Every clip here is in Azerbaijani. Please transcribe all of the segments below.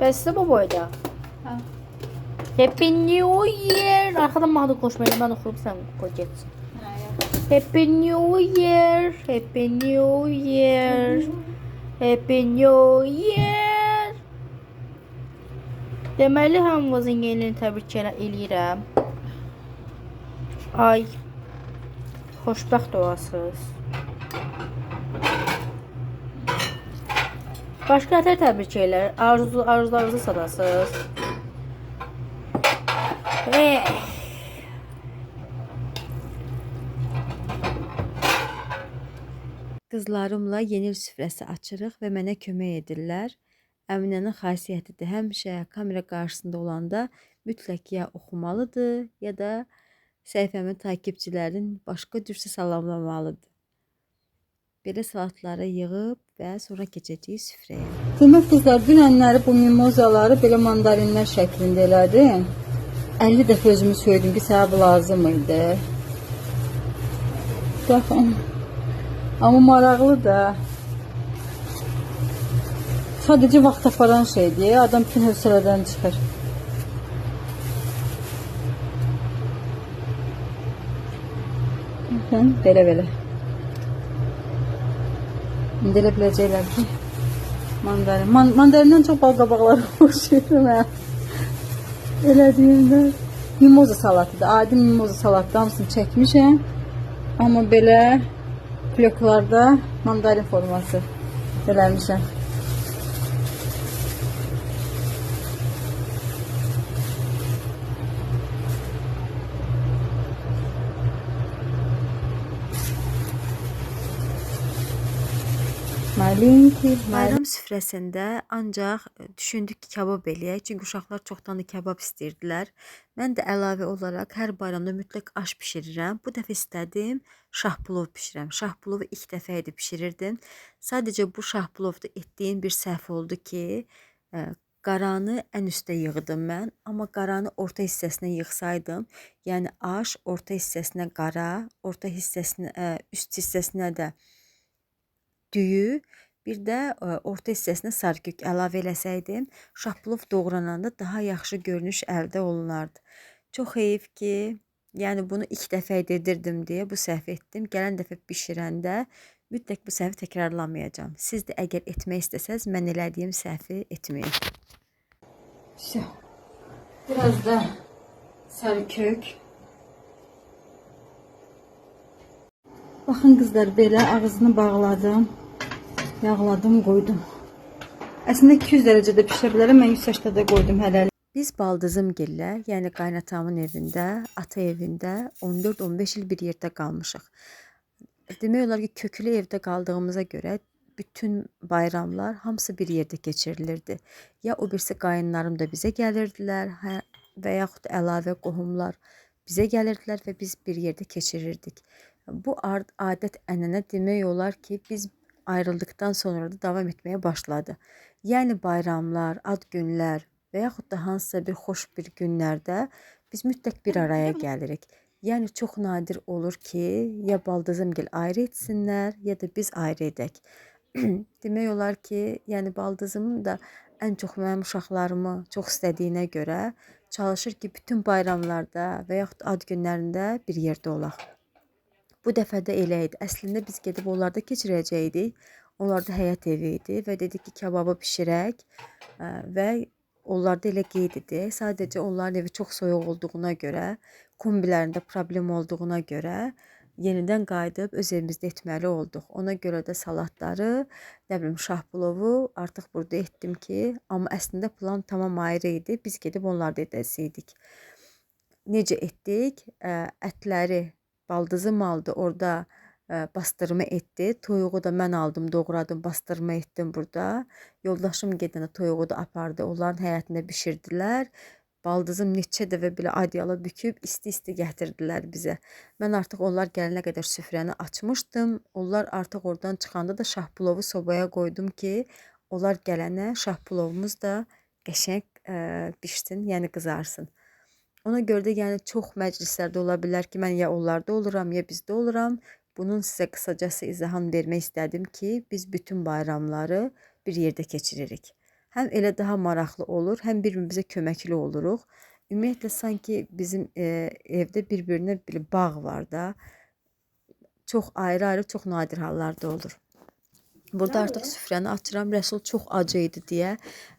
Bəsdir bu boyda. Hə. Happy New Year. Arxadan mahnı qoşma elə mən oxuyum sən qoy getsin. Hə, yaxşı. Happy New Year. Happy New Year. Happy New Year. Deməli hamınızın yeni ilini təbrik eləyirəm. Ay xoşbəxt olasınız. Başqa nətər təbrik eləyər? Arzularınızı sadasınız. Eh. Qızlarımla yeni il süfrəsi açırıq və mənə kömək edirlər. Əminənin xasiyyətidir. Həmişə kamera qarşısında olanda mütləq ya oxumalıdır, ya da səhifəmin takipçilərinin başqa cürsə salamlamalıdır. Belə salatları yığıb və sonra keçəcəyik süfrəyə. Demək qızlar, dünənləri bu mimozaları belə mandarinlər şəklində elədim. 50 dəfə özümü söyledim ki, sənə bu lazım idi. Baxın. Amma maraqlı da. Sadəcə vaxt aparan şeydir. Adam bütün hövsələdən çıxır. Baxın, belə-belə. İndi elə biləcəklər ki, mandarin. Mandarindən çox bal qabaqları oxşayır mənə. Elədiyimdə mimoza salatıdır. Adi mimoza salatı hamısını çəkmişəm. Amma belə floklarda mandarin forması eləmişəm. Malinki, Bayram süfrəsində ancaq düşündük ki, kabab eləyək. Çünki uşaqlar çoxdan da kabab istəyirdilər. Mən də əlavə olaraq hər bayramda mütləq aş bişirirəm. Bu dəfə istədim şah plov bişirəm. Şah plovu ilk dəfə idi bişirirdim. Sadəcə bu şah plovda etdiyim bir səhv oldu ki, qaranı ən üstə yığdım mən, amma qaranı orta hissəsinə yığsaydım, yəni aş orta hissəsinə qara, orta hissəsinə, üst hissəsinə də düyü, bir də orta hissəsinə sarı kök əlavə eləsəydim, şah plov doğrananda daha yaxşı görünüş əldə olunardı. Çox heyif ki, yəni bunu ilk dəfə edirdim deyə bu səhvi etdim. Gələn dəfə bişirəndə mütləq bu səhvi təkrarlamayacağam. Siz də əgər etmək istəsəz, mən elədiyim səhvi etməyin. Vəsə. Biraz da sarı kök. Baxın qızlar, belə ağzını bağladım. Yağladım, qoydum. Əslində 200 dərəcədə pişirə bilərəm. Mən 180-də qoydum hələlik. Biz baldızımgillə, yəni qaynatamın evində, ata evində 14-15 il bir yerdə qalmışıq. Demək olar ki, köklü evdə qaldığımıza görə bütün bayramlar hamısı bir yerdə keçirilirdi. Ya o birisi qayınlarım da bizə gəlirdilər, və yaxud əlavə qohumlar bizə gəlirdilər və biz bir yerdə keçirirdik. Bu adət ənənə demək olar ki, biz ayrıldıqdan sonra da davam etməyə başladı. Yəni bayramlar, ad günlər və yaxud da hansısa bir xoş bir günlərdə biz mütləq bir araya gəlirik. Yəni çox nadir olur ki, ya baldızımgil ayrı etsinlər, ya da biz ayrı edək. Demək olar ki, yəni baldızımın da ən çox mənim uşaqlarımı çox istədiyinə görə çalışır ki, bütün bayramlarda və yaxud ad günlərində bir yerdə olaq. Bu dəfə də elə idi. Əslində biz gedib onlarda keçirəcəkdik. Onlarda həyət evi idi və dedik ki, kababı bişirək və onlarda elə qeyd edək. Sadəcə onların evi çox soyuq olduğuna görə, kombilərində problem olduğuna görə yenidən qayıdıb öz evimizdə etməli olduq. Ona görə də salatları, nə bilim, şah plovu artıq burada etdim ki, amma əslində plan tamam ayrı idi. Biz gedib onlarda edəsiydik. Necə etdik? Ətləri baldızım aldı, orada bastırma etdi. Toyuğu da mən aldım, doğradım, bastırma etdim burada. Yoldaşım gedəndə toyuğu da apardı. Onların həyətində bişirdilər. Baldızım neçə dəfə belə adyala büküb isti-isti gətirdilər bizə. Mən artıq onlar gələnə qədər süfrəni açmışdım. Onlar artıq oradan çıxanda da şah plovu sobaya qoydum ki, onlar gələnə şah plovumuz da qəşəng bişsin, yəni qızarsın. Ona görə də yəni çox məclislərdə ola bilər ki, mən ya onlarda oluram, ya bizdə oluram. Bunun sizə qısacası izahını vermək istədim ki, biz bütün bayramları bir yerdə keçiririk. Həm elə daha maraqlı olur, həm bir-birimizə köməkli oluruq. Ümumiyyətlə sanki bizim evdə bir-birinə belə bağ var da. Çox ayrı-ayrı, çox nadir hallarda olur. Burada artıq süfrəni açıram. Rəsul çox acı idi deyə,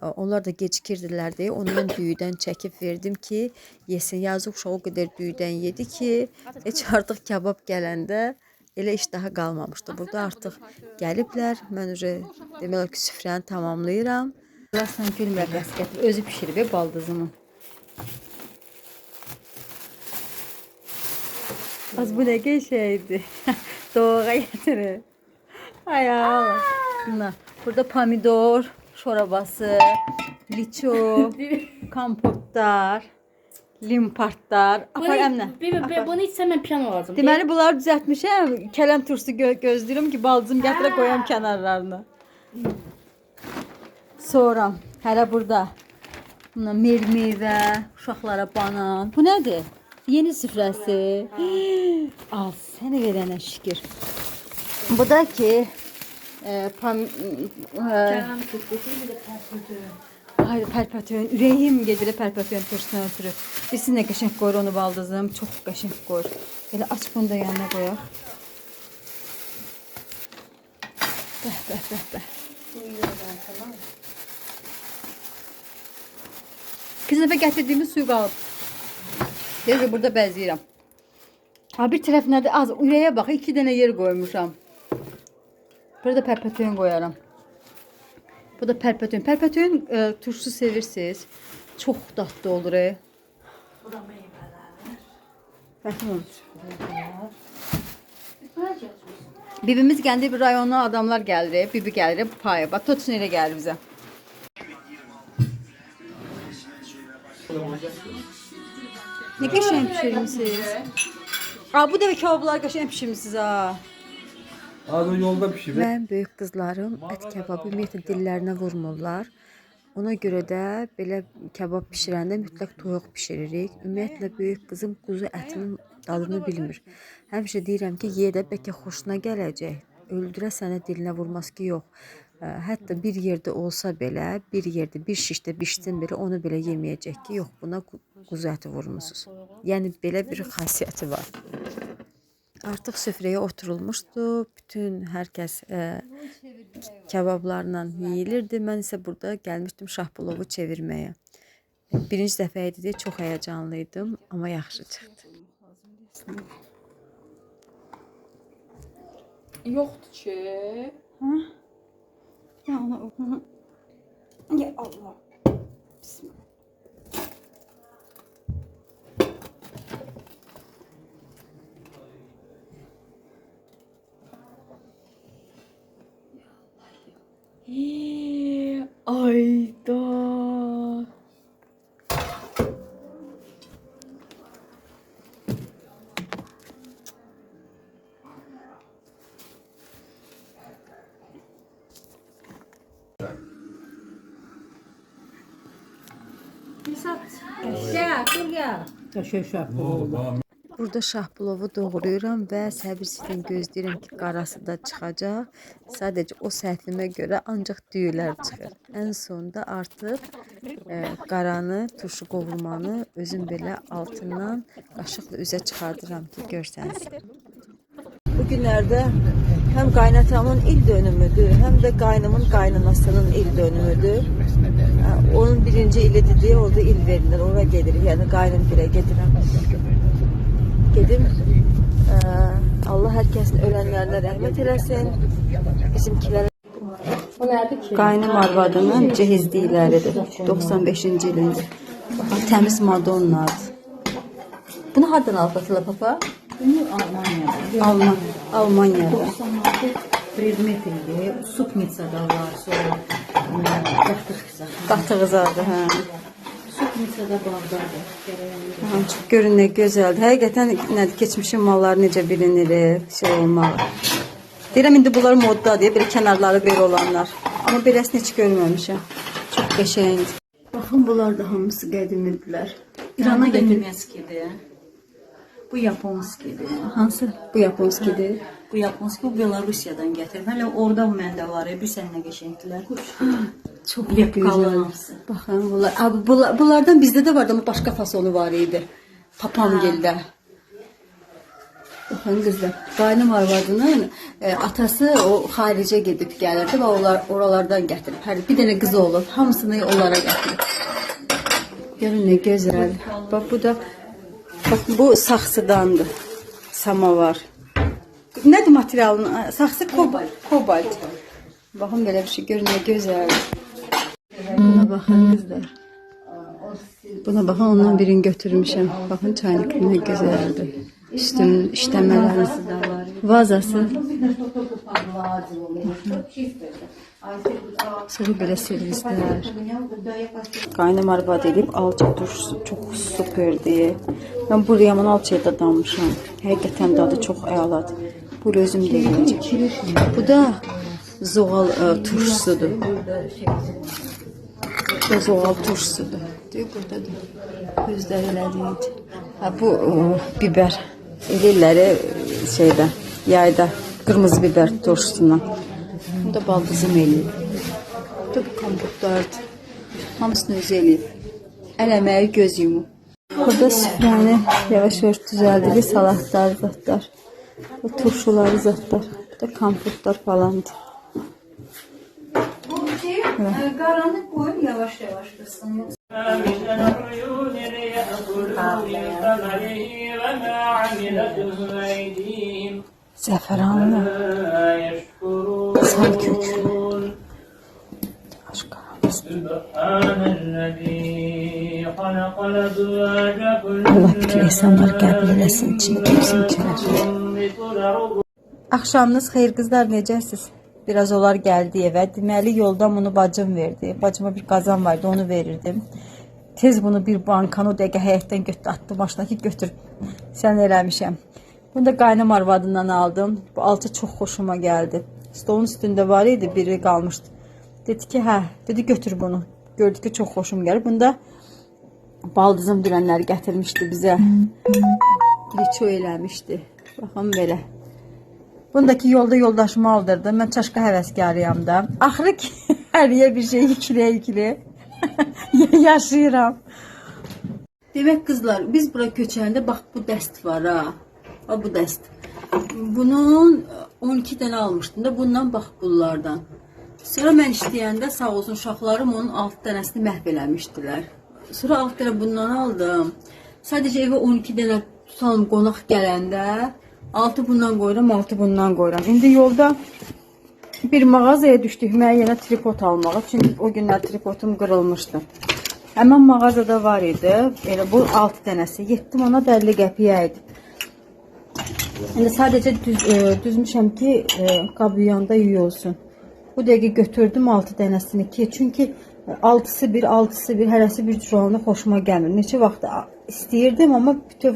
onlar da gecikirdilər deyə ondan düyüdən çəkib verdim ki, yesin. Yazıq uşaq o qədər düyüdən yedi ki, heç artıq kabab gələndə elə iştahı qalmamışdı. Burada artıq gəliblər. Mən demək olar ki, süfrəni tamamlayıram. Birazdan gül mürəbbəsi gətirib, özü pişirib baldızımın. Az bu nə qəşəngdir. Doğğa gətirir. Ay Allah. Bunlar. Burada pomidor şorabası, liço, kompotlar, limpartlar. Apar əminə. Bebe, bunu içsəm mən piyan olacağım. Deməli bunları düzəltmişəm. Kələm turşusu gözləyirəm ki, baldızım gətirə qoyam kənarlarına. Sonra hələ burada buna meyvə, uşaqlara banan. Bu nədir? Yeni süfrəsi. Al sənə verənə şükür. Bu da ki ay pərpətön, ürəyim gedir pərpətön turşusuna ötürü. Bilsin nə qəşəng qoyur onu baldızım, çox qəşəng qoyur. Elə aç bunu da yanına qoyaq. Bəh, bəh, bəh, bəh. Keçən dəfə gətirdiyimiz suyu qalıb. Deyir ki, burada bəzəyirəm. Ha, bir tərəf nədir? Az, ürəyə bax, 2 dənə yer qoymuşam. Burada pərpətön qoyaram. Bu da pərpətön. Pərpətön turşusu sevirsiniz. Çox dadlı olur. Bu da meyvələr. Fəxrim olsun. Bibimiz gəldi, bir rayondan adamlar gəlir, bibi gəlir, paya. Bax, toçun elə gəlir bizə. Nə qəşəng pişirmisiniz. Aa, bu dəfə kabablar qəşəng pişirmisiniz ha. Az o yolda pişirir. Mənim böyük qızlarım ət kebabı ümumiyyətlə dillərinə vurmurlar. Ona görə də belə kebab bişirəndə mütləq toyuq bişiririk. Ümumiyyətlə böyük qızım quzu ətinin dadını bilmir. Həmişə deyirəm ki, ye də bəlkə xoşuna gələcək. Öldürə sənə dilinə vurmaz ki, yox. Hətta bir yerdə olsa belə, bir yerdə bir şişdə bişsin belə, onu belə yeməyəcək ki, yox, buna quzu əti vurmusunuz. Yəni belə bir xasiyyəti var. Artıq süfrəyə oturulmuşdu. Bütün hər kəs kabablarla yeyilirdi. Mən isə burada gəlmişdim şah plovu çevirməyə. Birinci dəfə idi deyə çox həyəcanlıydım, amma yaxşı çıxdı. Yoxdur ki. Ya ona Ya Allah. Bismillah. Ayda. Gəl, dur gəl. Burada şah plovu doğrayıram və səbirsizliklə gözləyirəm ki, qarası da çıxacaq. Sadəcə o səhvimə görə ancaq düyülər çıxır. Ən sonda artıq qaranı, turşu qovurmanı özüm belə altından qaşıqla üzə çıxardıram ki, görsəniz. Bu günlərdə həm qaynatamın il dönümüdür, həm də qaynımın qaynanasının il dönümüdür. Onun birinci ilidir deyə orada il verirlər, ora gedirik. Yəni qaynım gilə gedirəm. Gedim. Allah hər kəsin ölənlərinə rəhmət eləsin. Bizimkilərə. Bu nədir ki? Qaynım arvadının cehizlikləridir. 95-ci ilində. Baxın, təmiz Madonnadır. Bunu hardan alıb Atilla papa? Bunu Almanya'da. Almanya'da. 96 predmet idi. Supnitsada var, sonra qatıq zaten. Qatıq zadı, hə. Supnitsada Bağdada. Gərək Aha, çox görün nə gözəldir. Həqiqətən nədir, keçmişin malları necə bilinir, şey olmalı. Deyirəm indi bunlar moddadır, belə kənarları belə olanlar. Amma beləsini heç görməmişəm. Çox qəşəngdir. Baxın, bunlar da hamısı qədimidirlər. İrana Bu da gəlin. Nemskidir. Bu Yaponskidir. Hansı? Bu Yaponskidir. Bu yaponski, bu Belarusiyadan gətirib. Hələ orada məndə var, bilirsən nə qəşəngdirlər. Çox Lepkalı gözəl. hamısı. Baxın bunlar. Abi, bunlardan bizdə də vardı amma başqa fasonu var idi. Papamgildə. Baxın qızlar. Qaynım arvadının atası o xaricə gedib gəlirdi və onlar oralardan gətirib. Hər bir dənə qızı olub, hamısını onlara gətirib. Görün nə gözəl. Bax bu da bax bu saxsıdandır. Samavar. Nədir materialın? Saxsı kobalt. Kobalt. Baxın belə bir şey. Görün nə gözəl. Buna baxın qızlar. Buna baxın, ondan birini götürmüşəm. Baxın çaynik nə gözəldir. Üstünün işləmələri. Vazası. Sonra belə servizlər. Qaynım arvad edib alça turşusu çox superdir. Mən bu yaman alçaya da dammışam. Həqiqətən dadı çox əladır. Bu özüm də yeyəcəm. Bu da zoğal turşusudur. Bu da zoğal turşusudur. Deyir, buradadır. Özləri elədiydi. Ha, bu biber. Eləyirlər şeydə, yayda. Qırmızı biber turşusundan. Bu da baldızım eləyib. Bu da bu kompotlardır. Hamısını özü eləyib. Əl əməyi göz yumub. Burada süfrəni yavaş-yavaş düzəldirik. Salatlar, zətlər. Bu turşuları, zətlər. Bu da kompotlar falandır. Qaranlıq qoyun yavaş-yavaş qızsın. Zəfəranlı. Salkök. Allah bütün insanları qəbul eləsin, içini kimsin içilər. Axşamınız xeyir qızlar, necəsiz? Biraz onlar gəldi evə. Deməli yoldan bunu bacım verdi. Bacıma bir qazan vardı, onu verirdim. Tez bunu bir bankanı o dəqiqə həyətdən götürdü, atdı maşına ki, götür. Sən eləmişəm. Bunu da qaynam arvadından aldım. Bu alça çox xoşuma gəldi. Stolun üstündə var idi, biri qalmışdı. Dedi ki, hə, dedi götür bunu. Gördü ki, çox xoşum gəlir. Bunu da baldızım dünənləri gətirmişdi bizə. Liço eləmişdi. Baxın belə. Bundakı yolda yoldaşımı aldırdım. Mən çaşqa həvəskarıyam da. Axırı ki, hər yer bir şey yükləyə-yükləyə yaşayıram. Demək qızlar, biz bura köçəndə bax bu dəst var ha. Bax bu dəst. Bunun 12 dənə almışdım da bundan bax bunlardan. Sonra mən işləyəndə sağ olsun uşaqlarım onun 6 dənəsini məhv eləmişdilər. Sonra 6 dənə bundan aldım. Sadəcə evə 12 dənə tutalım qonaq gələndə 6 bundan qoyuram, 6 bundan qoyuram. İndi yolda bir mağazaya düşdük mənə yenə tripod almağa. Çünki o günlər tripodum qırılmışdı. Həmən mağazada var idi. Elə bu 6 dənəsi. 7 manat 50 qəpiyə idi. İndi sadəcə düzmüşəm ki, qab yuyanda yuyulsun. Bu dəqiqə götürdüm 6 dənəsini ki, çünki 6-sı bir, 6-sı bir, hərəsi bir cür olanda xoşuma gəlmir. Neçə vaxt istəyirdim, amma bütöv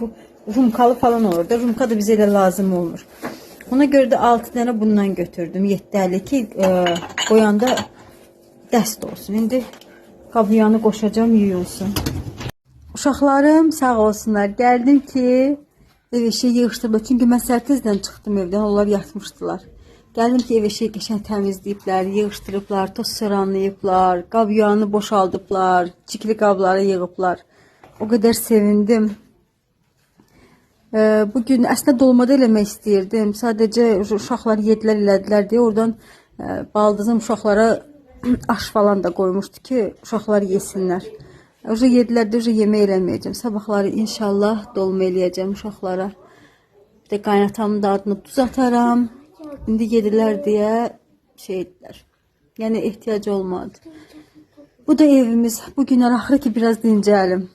rumkalı falan olurdu. Rumka da bizə elə lazım olmur. Ona görə də 6 dənə bundan götürdüm. 7.50 ki, qoyanda dəst olsun. İndi qab yuyanı qoşacağam, yuyulsun. Uşaqlarım sağ olsunlar. Gəldim ki, ev eşiyi yığışdırma. Çünki mən səhər tezdən çıxdım evdən, onlar yatmışdılar. Gəldim ki, ev eşiyi qəşəng təmizləyiblər, yığışdırıblar, toz soranlayıblar, qab yuyanı boşaldıblar, cikli qabları yığıblar. O qədər sevindim. Bugün əslində dolmada eləmək istəyirdim. Sadəcə uşaqlar yedilər, elədilər deyə oradan baldızım uşaqlara aş falan da qoymuşdu ki, uşaqlar yesinlər. Uca yedilər də, uca yemək eləməyəcəm. Sabahları inşallah dolma eləyəcəm uşaqlara. Bir də qaynatamın da adını duz ataram. İndi yedilər deyə şey etdilər. Yəni ehtiyac olmadı. Bu da evimiz. Bu günlər axırı ki biraz dincəlim.